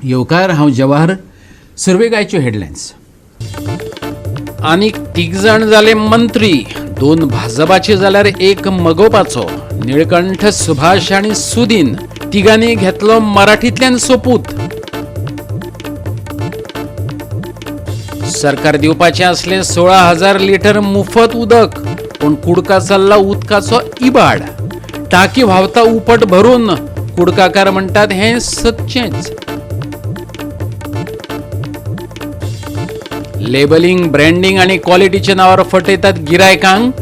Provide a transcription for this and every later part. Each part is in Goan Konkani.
येवकार. हांव जवाहर. सुरवेक आयच्यो हेडलायन्स. आनीक तीग जाण जाले मंत्री. दोन भाजपाचे जाल्यार एक मगोपाचो. निळकंठ, सुभाष आनी सुदीन तिगांनी घेतलो मराठींतल्यान सोपूत. सरकार दिवपाचें आसलें 16,000 लिटर मुफत उदक, पूण कुडका चल्ला उदकाचो इबाड. टाकी व्हांवता उपट भरून. कुडकाकार म्हणटात हें सदचेंच. लेबलिंग, ब्रँडिंग आनी क्वॉलिटीच्या नांवार फटयतात गिरायकांक.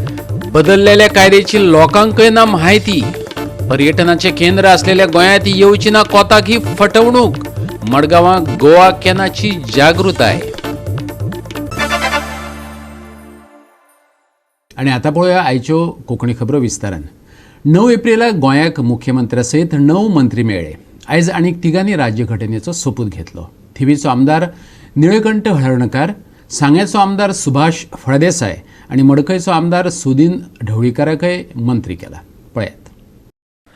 बदललेल्या कायद्याची लोकांकय ना म्हायती. पर्यटनाचें केंद्र आसलेल्या गोंयांत येवची ना कोताक ही फटवणूक. मडगांवां गोवा कॅनाची जागृताय. आनी आतां पळोवया आयच्यो कोंकणी खबरो विस्तारान. 9 एप्रिलाक गोंयाक मुख्यमंत्र्या सयत 9 मंत्री मेळ्ळे. आयज आनीक तिगांनी राज्यघटनेचो सोपूत घेतलो. थिवीचो आमदार निळकंठ हळर्णकार, सांग्याचो आमदार सुभाष फळदेसाय आनी मडकयचो आमदार सुदीन ढवळीकाराकय मंत्री केला. पळयात.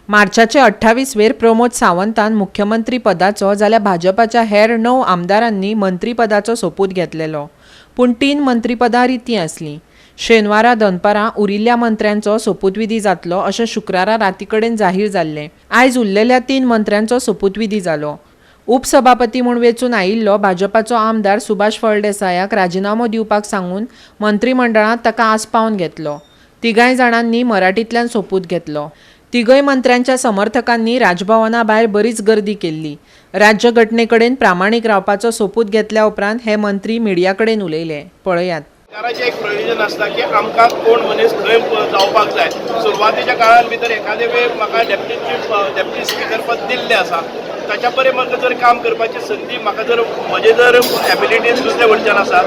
मार्चाचे 28 वेर प्रमोद सावंतान मुख्यमंत्री पदाचो जाल्यार भाजपाच्या हेर 9 आमदारांनी मंत्रीपदाचो सोपूत घेतलेलो, पूण 3 मंत्रीपदां रितीं आसलीं. शेनवारा दनपारां उरिल्ल्या मंत्र्यांचो सोपूतविधी जातलो अशें शुक्रारा राती कडेन जाहीर जाल्लें. आयज उरलेल्या 3 मंत्र्यांचो सोपूतविधी जालो. उपसभापती म्हूण वेंचून आयिल्लो भाजपाचो आमदार सुभाष फळदेसायाक राजिनामो दिवपाक सांगून मंत्रीमंडळांत ताका आस्पावन घेतलो. तिगांय जाणांनी मराठींतल्यान सोपूत घेतलो. तिगय मंत्र्यांच्या समर्थकांनी राजभवना भायर बरीच गर्दी केल्ली. राज्यघटने कडेन प्रामाणीक रावपाचो सोपूत घेतल्या उपरांत हे मंत्री मिडिया कडेन उलयले. पळयात. सरकाराचें एक प्रयोजन आसता की आमकां कोण मनीस खंय जावपाक जाय. सुरवातेच्या काळान भितर एखादे वेळ म्हाका डेप्युटी स्पिकर पद दिल्लें आसा, ताच्या बरें म्हाका जर काम करपाची संदी म्हाका जर म्हजे जर एबिलिटीज दुसऱ्या वटच्यान आसा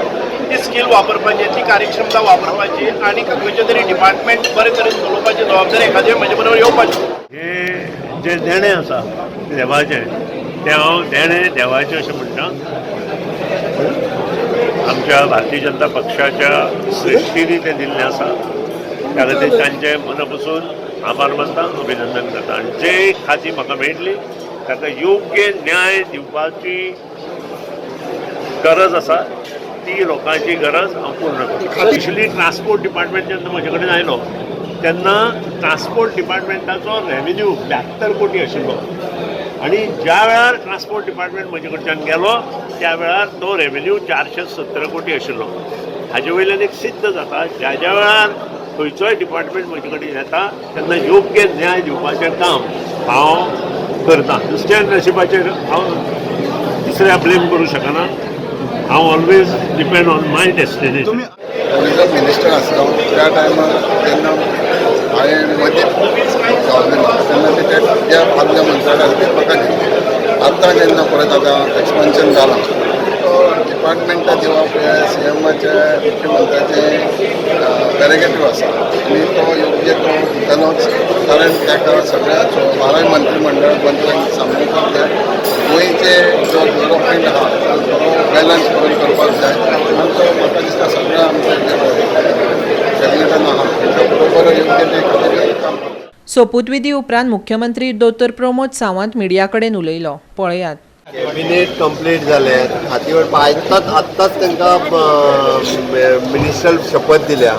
ती स्कील वापरपाची, ती कार्यक्षमता वापरपाची आनी खंयचें तरी डिपार्टमेंट बरे तरेन चलोवपाची जबाबदारी एखादे वेळ म्हजे बरोबर येवपाची. हे जे देणें आसा देवाचें, तें हांव देणें देवाचें अशें म्हणटा. आमच्या भारतीय जनता पक्षाच्या सृश्टींनी तें दिल्लें आसा, त्या खातीर तांचे मना पसून आभार मानता, अभिनंदन करता. आनी जे खातीं म्हाका मेळटली ताका योग्य न्याय दिवपाची गरज आसा, ती लोकांची गरज हांव पूर्ण करता. स्पेशली ट्रान्सपोर्ट डिपार्टमेंट जेन्ना म्हजे कडेन आयलो तेन्ना ट्रान्सपोर्ट डिपार्टमेंटाचो रेवेन्यू 72 कोटी आशिल्लो आनी ज्या वेळार ट्रान्सपोर्ट डिपार्टमेंट म्हजे कडच्यान गेलो त्या वेळार तो रेवेन्यू 417 कोटी आशिल्लो. हाजे वयल्यान एक सिद्ध जाता, ज्या ज्या वेळार खंयचोय डिपार्टमेंट म्हजे कडेन येता तेन्ना योग्य न्याय दिवपाचें काम हांव करता. दुसऱ्या नशिबाचेर हांव दुसऱ्या ब्लेम करूं शकना. हांव always depend on my destiny. Tourism minister आसलो त्या टायमार जेन्ना हांवें मदीं गावलेलो तेन्ना ते त्या आदल्या मंत्रालयान ते म्हाका दिल्ले. आतां जेन्ना परत आतां एक्सपान्शन जालां तो डिपार्टमेंटा दिवप हें सी एमाचें मुख्यमंत्र्याचें पॅरेगेटीव आसा आनी तो योग्य तो दितलोच, कारण ताका सगळ्या 12 मंत्रीमंडळ मंत्र्यांक सांबाळपाक जाय. गोंयचे जो डेवलपमेंट आहा तो बरो बॅलन्स करून करपाक जाय आनी तो म्हाका दिसता सगळ्या आमच्या कॅबिनेटान आहा तेच्या बरोबर योग्य ते खातीर काम करता. सोपूतविधी उपरांत मुख्यमंत्री दोतोर प्रमोद सावंत मिडिया कडेन उलयलो. पळयात. कॅबिनेट कंप्लीट जालें, खाती वांटपाक आत्ताच तांकां मिनिस्टर शपथ दिल्या.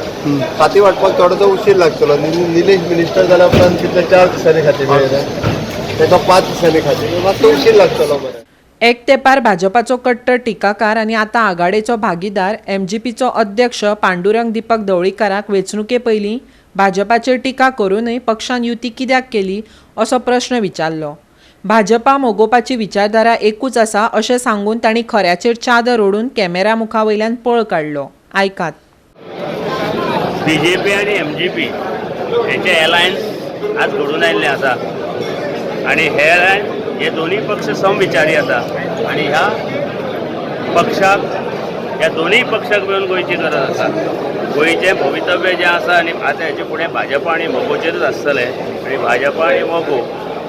खाती वांटपाक थोडोसो उशीर लागतलो. निलेश मिनिस्टर जाल्या उपरांत कितले 4 दिसांनी खाती मेळ्ळें, ताका 5 दिसांनी खाती, मातसो उशीर लागतलो मरे. एक तेंपार भाजपाचो कट्टर टिकाकार आनी आतां आघाडेचो भागीदार एमजीपीचो अध्यक्ष पांडुरंग दीपक ढवळीकाराक वेंचणुके पयलीं भाजपाचेर टिका करूनय पक्षान युती कित्याक केली असो प्रश्न विचारलो. भाजपा मोगोपाची विचारधारा एकूच आसा अशें सांगून तांणी खऱ्याचेर चादर ओडून कॅमेरा मुखा वयल्यान पळ काडलो. आयकात. बीजेपी आनी एमजीपी हेचे एलायन्स आज घडून आयिल्ले आसा आनी हे एलायन्स हे दोनूय पक्ष समविचारी आसा आनी ह्या पक्षाक ह्या दोनूय पक्षाक मेळून गोंयची गरज आसा. गोंयचें भवितव्य जें आसा आनी आतां हेचे फुडें भाजपा आनी मगोचेरूच आसतलें आनी भाजपा आनी मगो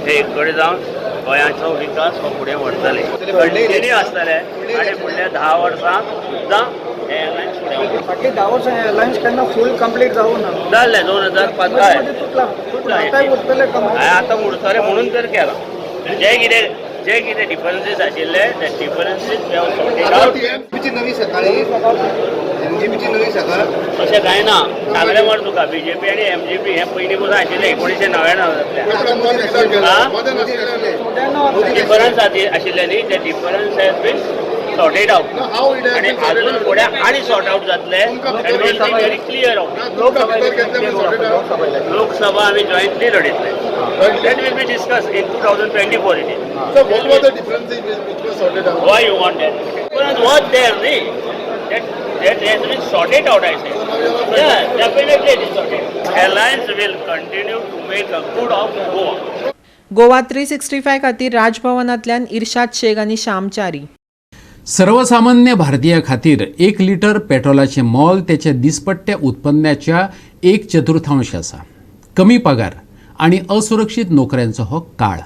हे एक कडेन जावन गोंयाचो विकास हो फुडें व्हरतले, कंटिन्यू आसतले आनी फुडल्या 10 वर्सां सुद्दां हे एलायन्स फुडें वतलें. फाटली 10 वर्सां हे अलायन्स केन्ना फूल कंप्लीट जावं ना. जाल्लें 2005 हय. तुटला. तुटला. आतांय उरतलें कंप्लीट. आतां उरतलें म्हणून तर केलां. जें कितें जे कितें डिफरन्सीस आशिल्ले ते डिफरन्सीस we have sorted out. नवी सकाळी एमजीपीची नवी सकाळ अशें कांय ना, सांगलें मरे तुका, बीजेपी आनी एमजीपी हें पयलीं पसून आशिल्लें 1999. डिफरन्स आशिल्ले न्ही, ते difference has been sorted out आनी आजून फुडें आनी सॉर्ट आवट जातले. Very clear out. Lok Sabha आमी जॉयंटली लढयतले. That will be discuss in 2024. It is Why you want that? Difference was there, न्ही? That has been sorted out, I say. Yeah, definitely it is sorted. Alliance will continue to make a good of Goa. Goa 365 खातीर राजभवनांतल्यान इर्शाद शेख आनी श्याम च्यारी. सर्वसामान्य भारतीया खातीर 1 लिटर पेट्रोलाचें मोल तेच्या दिसपट्ट्या उत्पन्नाच्या 1/4 आसा. कमी पगार आनी असुरक्षीत नोकऱ्यांचो हो काळ.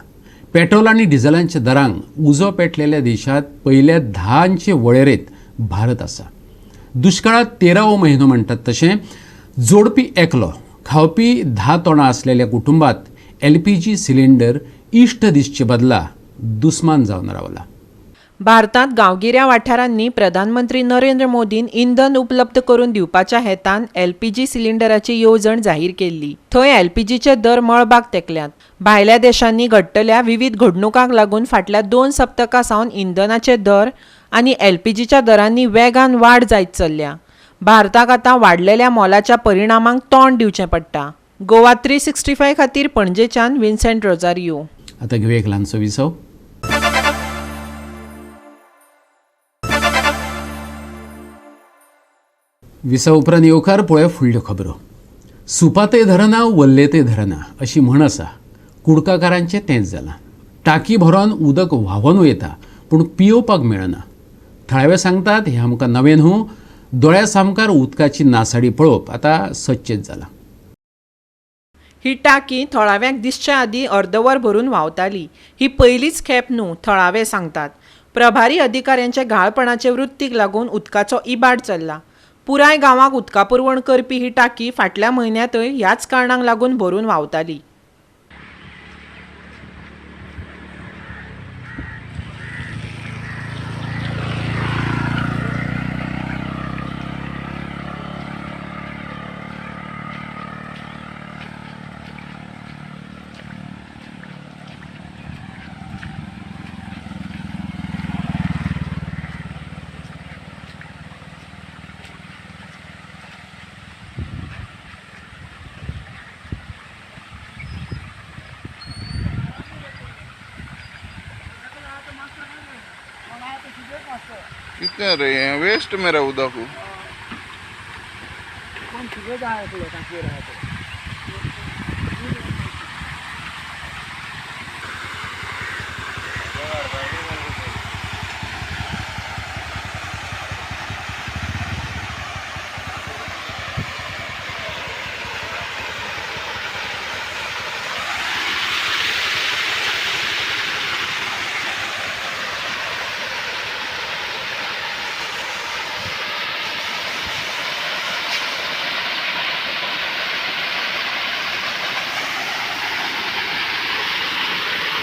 पेट्रोल आनी डिझलांच्या दरांक उजो पेटलेल्या देशांत पयल्या 10 वळेरेंत भारत आसा. दुष्काळात 13वो म्हयनो म्हणटात तशें जोडपी एकलो, खावपी 10 तोंडां आसलेल्या कुटुंबात LPG cylinder इश्ट दिसचे बदला दुस्मान जावन रावला. भारतांत गांवगिऱ्या वाठारांनी प्रधानमंत्री नरेंद्र मोदीन इंधन उपलब्ध करून दिवपाच्या हेतान LPG सिलिंडराची येवजण जाहीर केल्ली. थंय LPGचे दर मळबाक तेकल्यात. भायल्या देशांनी घडटल्या विविध घडणुकांक लागून फाटल्या 2 सप्तकां सावन इंधनाचे दर आनी LPGच्या दरांनी वेगान वाड जायत चल्ल्या. भारताक आतां वाडलेल्या मोलाच्या परिणामांक तोंड दिवचें पडटा. गोवा 365 खातीर पणजेच्यान विन्सेंट रोजारियो. आतां घेवया एक ल्हानसो विसव. विसा उपरांत येवकार पळय फुडल्यो खबरो. सुपातय धरना वल्लेतय धरना अशी म्हण आसा. कुडकाकारांचें तेंच जालां. टाकी भरोन उदक व्हांवन वयता पूण पियोवपाक मेळना. थळावे सांगतात हें आमकां नवें न्हू, दोळ्या सामकार उदकाची नासाडी पळोवप आतां सदचेंच जालां. ही टाकी थळाव्यांक दिसच्या आदीं अर्दवर भरून व्हांवताली. ही पयलीच खेप न्हू, थळावे सांगतात. प्रभारी अधिकाऱ्यांच्या घाळपणाचे वृत्तीक लागून उदकाचो इबाड चल्ला. पुराय गांवाक उदका पुरवण करपी ही टाकी फाटल्या म्हयन्यांतय ह्याच कारणांक लागून भरून व्हांवताली. कितें रे वेस्ट मेरे उदक.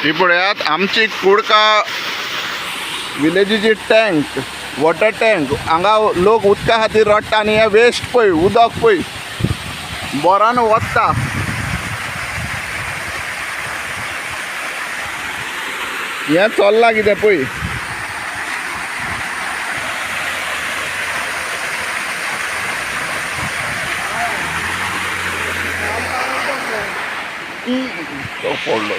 ही पळयात आमची कुडका विलेजीची टँक, वॉटर टँक. हांगा लोक उदका खातीर रडटा आनी हे वेस्ट पळय, उदक पळय बोरान वता. हें चल्लां कितें पळय. तो पडलो.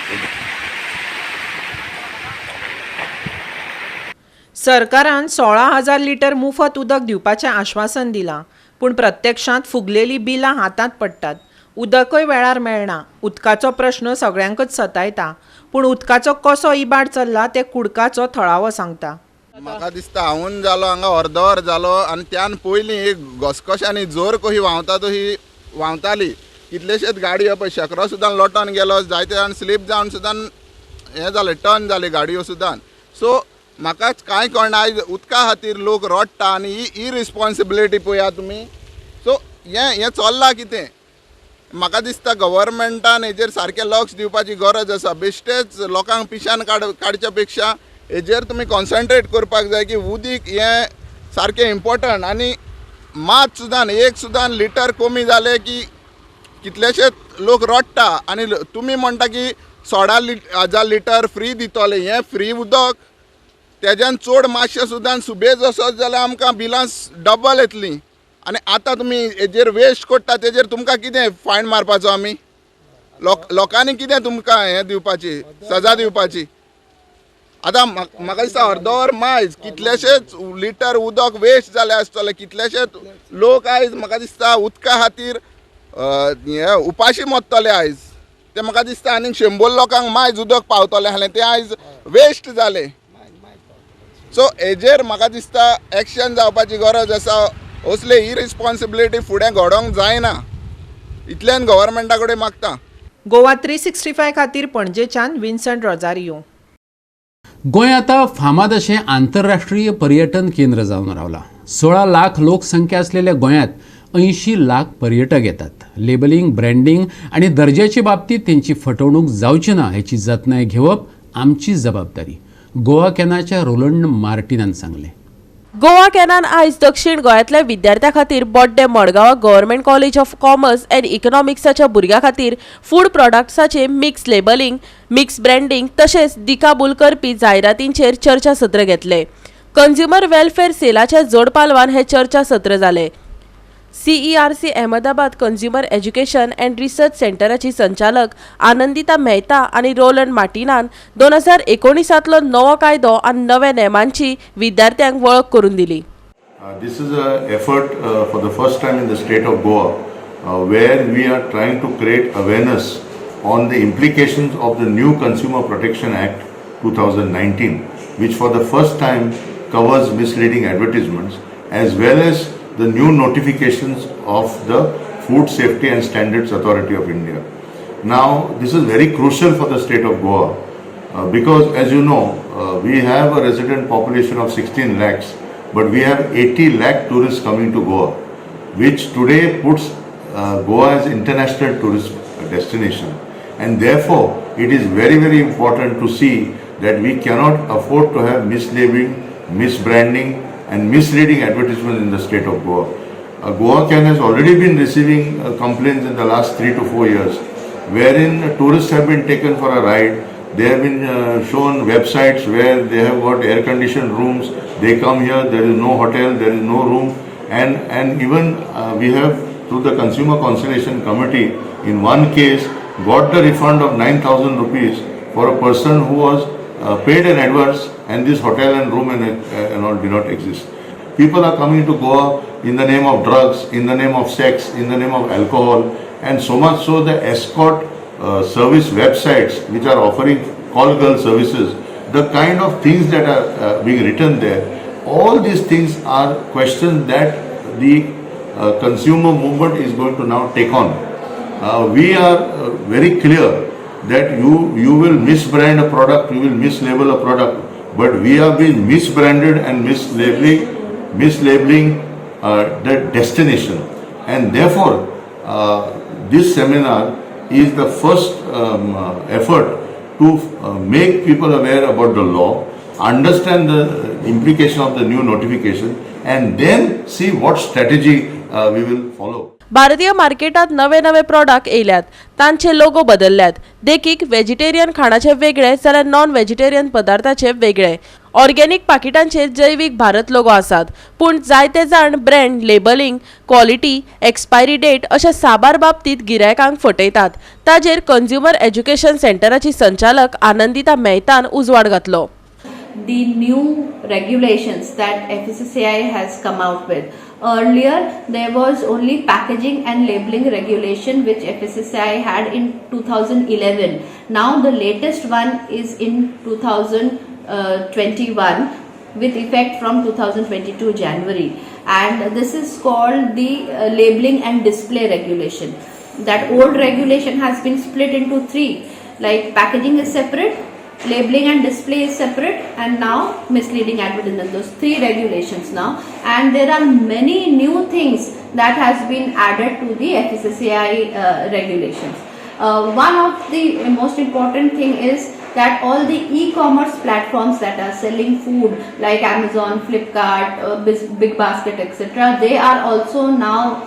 सरकारान 16,000 लिटर मुफत उदक दिवपाचें आश्वासन दिलां, पूण प्रत्यक्षांत फुगलेलीं बिलां हातांत पडटात. उदकय वेळार मेळना. उदकाचो प्रश्न सगळ्यांकच सतायता, पूण उदकाचो कसो इबाड चल्ला तें कुडकाचो थळावो सांगता. म्हाका दिसता हांवून जालो हांगा अर्दवर जालो आनी त्यान पयलीं एक घसघश आनी जोर कशी व्हांवता तशी व्हांवताली. कितलेशेच गाडयो पळय शेकरो सुद्दां लोटोन गेलो, जायते जाण स्लीप जावन सुद्दां हें जालें, टर्न जाली गाडयो सुद्दां. सो म्हाका कांय कळना, आयज उदका खातीर लोक रडटा आनी ही इरिस्पॉन्सिबिलिटी पळया तुमी. सो हें हें चल्लां कितें? म्हाका दिसता गव्हर्मेंटान हेजेर सारकें लक्ष दिवपाची गरज आसा. बेश्टेच लोकांक पिशान काडच्या पेक्षा हेजेर तुमी कॉन्सन्ट्रेट करपाक जाय की उदीक हें सारकें इम्पोर्टंट आनी मात सुद्दां एक सुद्दां लिटर कमी जालें की कितलेशेच लोक रडटा आनी तुमी म्हणटा की 16,000 लिटर फ्री दितले. हें फ्री उदक तेज्यान चड मातशें सुद्दां सुबेज वचत जाल्यार आमकां बिलां डबल येतलीं आनी आतां तुमी हेजेर वेस्ट करता तेजेर तुमकां कितें फायन मारपाचो आमी लोकांनी कितें तुमकां हें दिवपाची सजा दिवपाची. आतां म्हाका दिसता अर्दवर मायज कितलेशेच लिटर उदक वेस्ट जालें आसतलें. कितलेशेच लोक आयज म्हाका दिसता उदका खातीर हे उपाशी मरतले आयज. तें म्हाका दिसता आनी 100 लोकांक मायज उदक पावतलें आसलें तें आयज वेस्ट जालें. सो हेजेर म्हाका दिसता एक्शन जावपाची गरज आसा. असले इरिस्पॉन्सिबिलिटी फुडें घडोवंक जायना इतल्यान गव्हर्मेंटा कडेन मागता. गोवा 365 खातीर पणजेच्यान विन्संट रोजारियो. गोंय आतां फामाद अशें आंतरराष्ट्रीय पर्यटन केंद्र जावन रावलां. 16 लाख लोकसंख्या आसलेल्या गोंयांत 80 लाख पर्यटक येतात. लेबलिंग, ब्रँडिंग आनी दर्ज्याचे बाबतींत तेंची फटवणूक जावची ना हेची जतनाय घेवप आमची जबाबदारी, गोवा कॅनाच्या रोलंड मार्टिनान सांगलें. गोवा कॅनान आयज दक्षिण गोंयांतल्या विद्यार्थ्यां खातीर बोड्डे मडगांवां government college of commerce and इकॉनॉमिक्साच्या भुरग्यां खातीर फूड प्रॉडक्ट्साचे मिक्स लेबलिंग, मिक्स ब्रँडिंग तशेंच दिकाबूल करपी जायरातींचेर चर्चासत्र घेतले. कंज्युमर वेलफेअर सेलाच्या जोडपालवान हे चर्चासत्र जाले. CERC Ahmedabad consumer education and research सेंटराची संचालक आनंदिता मेहता आनी रोलंड मार्टिनान 2019 नवो कायदो आनी नव्या नेमांची विद्यार्थ्यांक वळख करून दिली. This is an effort for the first time in the state of Goa, where we are trying to create awareness on the implications of the new Consumer Protection Act 2019, which for the first time covers misleading advertisements as well as the new notifications of the Food Safety and Standards Authority of India. Now, this is very crucial for the state of Goa because, as you know, we have a resident population of 16 lakhs, but we have 80 lakh tourists coming to Goa, which today puts Goa as international tourist destination. And therefore, it is very, very important to see that we cannot afford to have mislabeling, misbranding and misleading advertisements in the state of Goa. Goa Can has already been receiving complaints in the last 3 to 4 years, wherein tourists have been taken for a ride. They have been shown websites where they have got air-conditioned rooms. They come here, there is no hotel, there is no room, and even we have, through the Consumer Conciliation Committee, in one case got the refund of 9,000 rupees for a person who was paid in advance, and this hotel and room and all did not exist. People are coming to Goa in the name of drugs, in the name of sex, in the name of alcohol, and so much so the escort service websites which are offering call girl services, the kind of things that are being written there, all these things are questions that the consumer movement is going to now take on. We are very clear that you will misbrand a product, you will mislabel a product, but we have been misbranded and mislabeling the destination, and therefore this seminar is the first effort to make people aware about the law, understand the implication of the new notification, and then see what strategy we will follow. भारतीय मार्केटात नवे नवे प्रॉडक्ट येयल्यात, तांचे लोगो बदलल्यात. देखीक व्हेजिटेरियन खाणाचे वेगळे जाल्यार नॉन व्हेजिटेरियन पदार्थाचे वेगळे. ऑर्गेनिक पाकिटांचेर जैवीक भारत लोगो आसात, पूण जायते जाण brand, labelling, quality, expiry date अशा साबार बाबतींत गिरायकांक फटयतात. ताजेर कंज्युमर एज्युकेशन सेंटराची संचालक आनंदिता मेहतान उजवाड घातलो. The new regulations that FSSAI has come out with. Earlier, there was only packaging and labeling regulation which FSSAI had in 2011. Now, the latest one is in 2021 with effect from 2022 January, and this is called the labeling and display regulation. That old regulation has been split into three, like packaging is separate, Labeling and display is separate, and now misleading advertisement. Those three regulations now, and there are many new things that has been added to the FSSAI regulations. One of the most important thing is that all the e-commerce platforms that are selling food like Amazon, Flipkart, Big Basket, etc., they are also now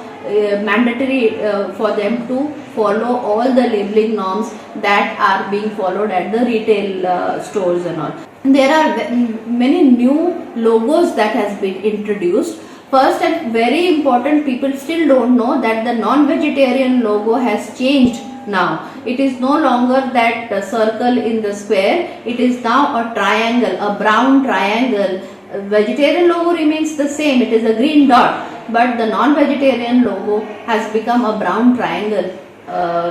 mandatory for them to follow all the labeling norms that are being followed at the retail stores and all. There are many new logos that has been introduced. First and very important, people still don't know that the non-vegetarian logo has changed now. It is no longer that circle in the square, it is now a triangle, a brown triangle. Vegetarian logo remains the same, it is a green dot, but the non-vegetarian logo has become a brown triangle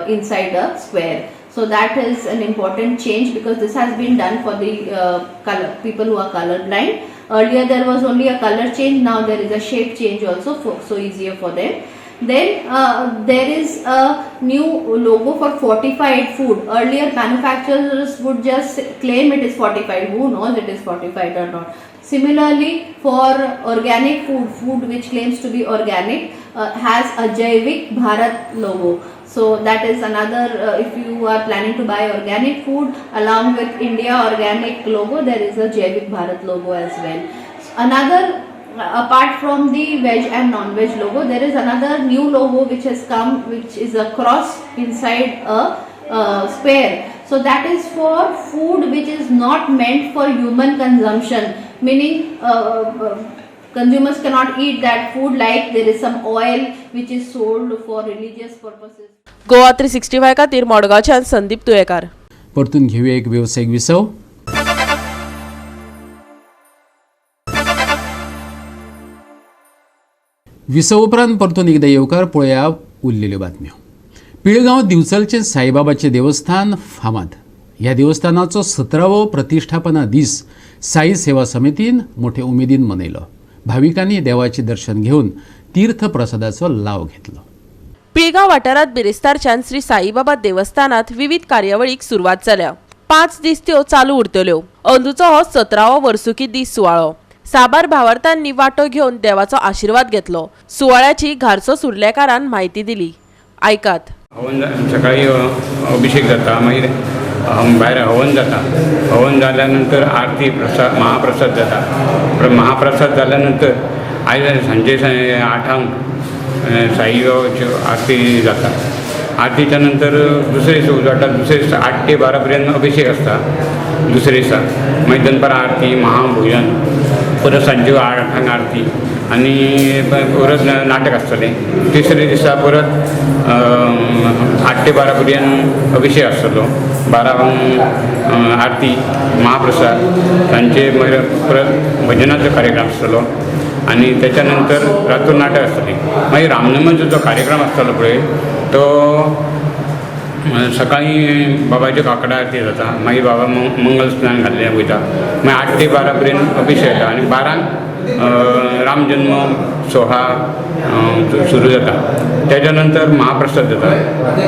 inside a square. So that is an important change, because this has been done for the color people who are color blind. Earlier there was only a color change, now there is a shape change also, so easier for them. Then there is a new logo for fortified food. Earlier manufacturers would just claim it is fortified, who knows it is fortified or not. Similarly, for organic food, food which claims to be organic has a Jaivik Bharat logo. So that is another, if you are planning to buy organic food, along with India Organic logo, there is a Jaivik Bharat logo as well. Another, apart from the veg and non-veg logo, there is another new logo which has come, which is a cross inside a square. So that is for food which is not meant for human consumption, meaning consumers cannot eat that food, like there is some oil which is sold for religious purposes. Goa 365 खातीर मडगांवच्यान संदीप तुयेकार. परतून घेऊया एक वेवसायीक विसव. विसव उपरांत परतून एकदा येवकार. पळया उरलेल्यो बातम्यो. पिळगांव दिवचलचें साईबाबाचें देवस्थान फामाद. ह्या देवस्थानाचो 17वो प्रतिष्ठापना दीस साई सेवा समितीन मोठे उमेदीन मनयलो. भाविकांनी देवाचें दर्शन घेवन तीर्थप्रसादाचो लाव घेतलो. पिळगांव वाठारांत बिरेस्तारच्यान श्री साईबाबा देवस्थानात विविध कार्यावळीक सुरवात जाल्या. 5 दीस त्यो चालू उरतल्यो. अंदूचो हो 17वो वर्सुकी दीस सुवाळो. साबार भावार्थांनी वांटो घेवन देवाचो आशिर्वाद घेतलो. सुवाळ्याची घारसो सुर्लेकारान म्हायती दिली. आयकात. हवन सकाळी अभिषेक जाता, मागीर भायर हवन जाता. हवन जाल्या नंतर आरती प्रसाद महाप्रसाद जाता. महाप्रसाद जाल्या नंतर आयज सांजे 8 साईबाबाची आरती जाता. आरतीच्या नंतर दुसरे दिसा उजवाडटा. दुसरे दिसा 8 ते 12 पर्यंत अभिषेक आसता. दुसरे दिसा मागीर दनपारां आरती महाभोजन, परत सांजे 8 आरती आनी परत नाटक आसतलें. तिसरे दिसा परत 8 ते 12 पर्यंत अभिषेक आसतलो. 12 आरती महाप्रसाद, तांचे मागीर परत भजनाचो कार्यक्रम आसतलो आनी त्याच्या नंतर रातूर नाटक आसतलें. मागीर रामनमीचो जो कार्यक्रम आसतलो पळय तो सकाळी बाबाच्यो काकडां आरती जाता. मागीर बाबा मंगल स्नान घाल्लें वयता. मागीर 8 ते 12 पर्यंत अभिषेक जाता आनी 12 रामजन्म सोहळा सुरू जाता. त्याच्या नंतर महाप्रसाद जाता.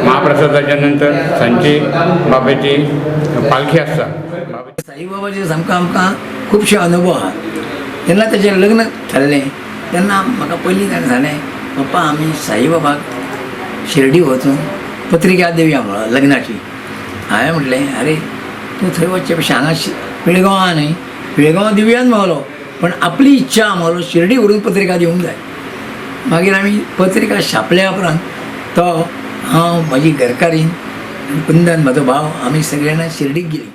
महाप्रसादाच्या नंतर सांजची बाबाची पालखी आसता. साईबाबाचे सामको आमकां खुबशे अनुभव आहा. जेन्ना तेजें लग्न थारलें तेन्ना म्हाका पयलीं ताणें सांगलें, पप्पा आमी साईबाबाक शिर्डी वचून पत्रिका दिवया म्हणून लग्नाची. हांवें म्हटलें, आरे तूं थंय वचचे पेक्षा हांगा पिळगांव आहा न्ही, पिळगांव दिवयान म्हणलो, पण आपली इच्छा म्हणलो शिर्डी व्हरून पत्रिका दिवंक जाय. मागीर आमी पत्रिका छापल्या उपरांत तो हांव, म्हजी घरकारीन, कुंदन म्हजो भाव, आमी सगळे जाणां शिर्डीक गेलीं.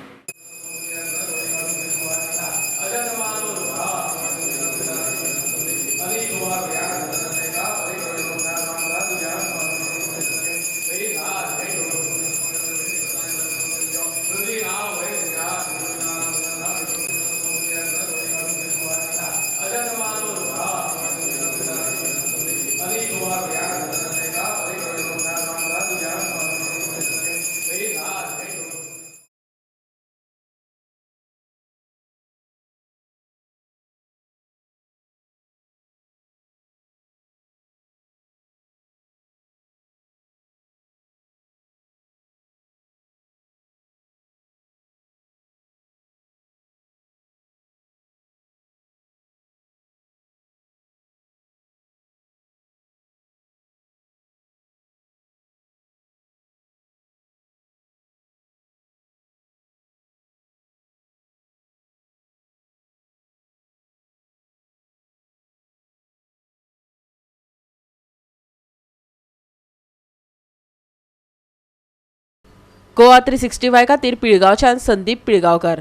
गोवा 365 खातीर पिळगांवच्यान संदीप पिळगांवकार.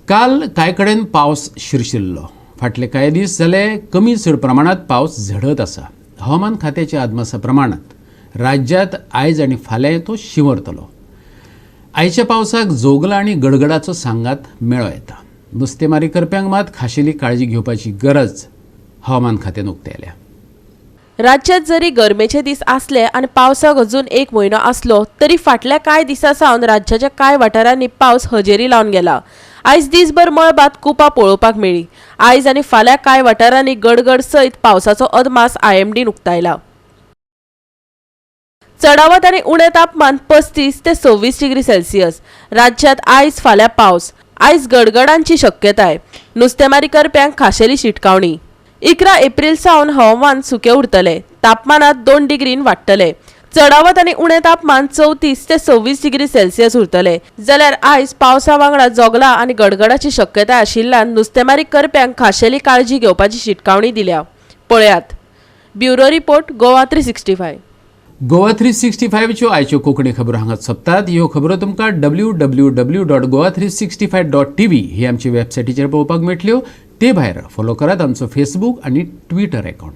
काल कांय कडेन पावस शिरशिरलो. फाटले कांय दीस जाले कमी चड प्रमाणांत पावस झडत आसा. हवामान खात्याच्या अदमासा प्रमाणांत राज्यांत आयज आनी फाल्यां तो शिंवरतलो. आयच्या पावसाक जोगला आनी गडगडाचो सांगात मेळो येता. नुस्तेमारी करप्यांक मात खाशेली काळजी घेवपाची गरज हवामान खात्यान उक्तायल्या. राज्यात जरी गरमेचे दीस आसले आनी पावसाक अजून एक म्हयनो आसलो तरी फाटल्या कांय दिसां सावन राज्याच्या कांय वाठारांनी पावस हजेरी लावन गेला. आयज दीसभर मळबांत कुपां पळोवपाक मेळ्ळी. आयज आनी फाल्यां कांय वाठारांनी गडगड सयत पावसाचो अदमास आयएमडीन उक्तायला. चडावत आनी उणें तापमान 35 ते 26 डिग्री सेल्सियस. राज्यात आयज फाल्यां पावस. आयज गडगडांची शक्यताय. नुस्तेमारी करप्यांक खाशेली शिटकावणी. 11 एप्रिल सावन हवामान सुकें उरतलें. तापमानात 2 डिग्रीन वाडटलें. चडावत आनी उणें तापमान 34 ते 26 डिग्री सेल्सियस उरतलें. जाल्यार आयज पावसा वांगडा जोगला आनी गडगडाची शक्यताय आशिल्ल्यान नुस्तेमारी करप्यांक खाशेली काळजी घेवपाची शिटकावणी दिल्या. पळयात ब्युरो रिपोर्ट, गोवा 365. गोवा 365च्यो आयच्यो कोंकणी खबरो हांगाच सोंपतात. ह्यो खबरो तुमकां www.goa365.tv ही आमची वेबसायटीचेर पळोवपाक मेळटल्यो. ते भायर फॉलो करात आमचो फेसबूक आनी ट्विटर अकावंट.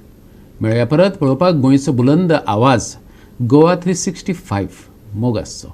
मेळया परत पळोवपाक गोंयचो बुलंद आवाज गोवा 365. मोग आसचो.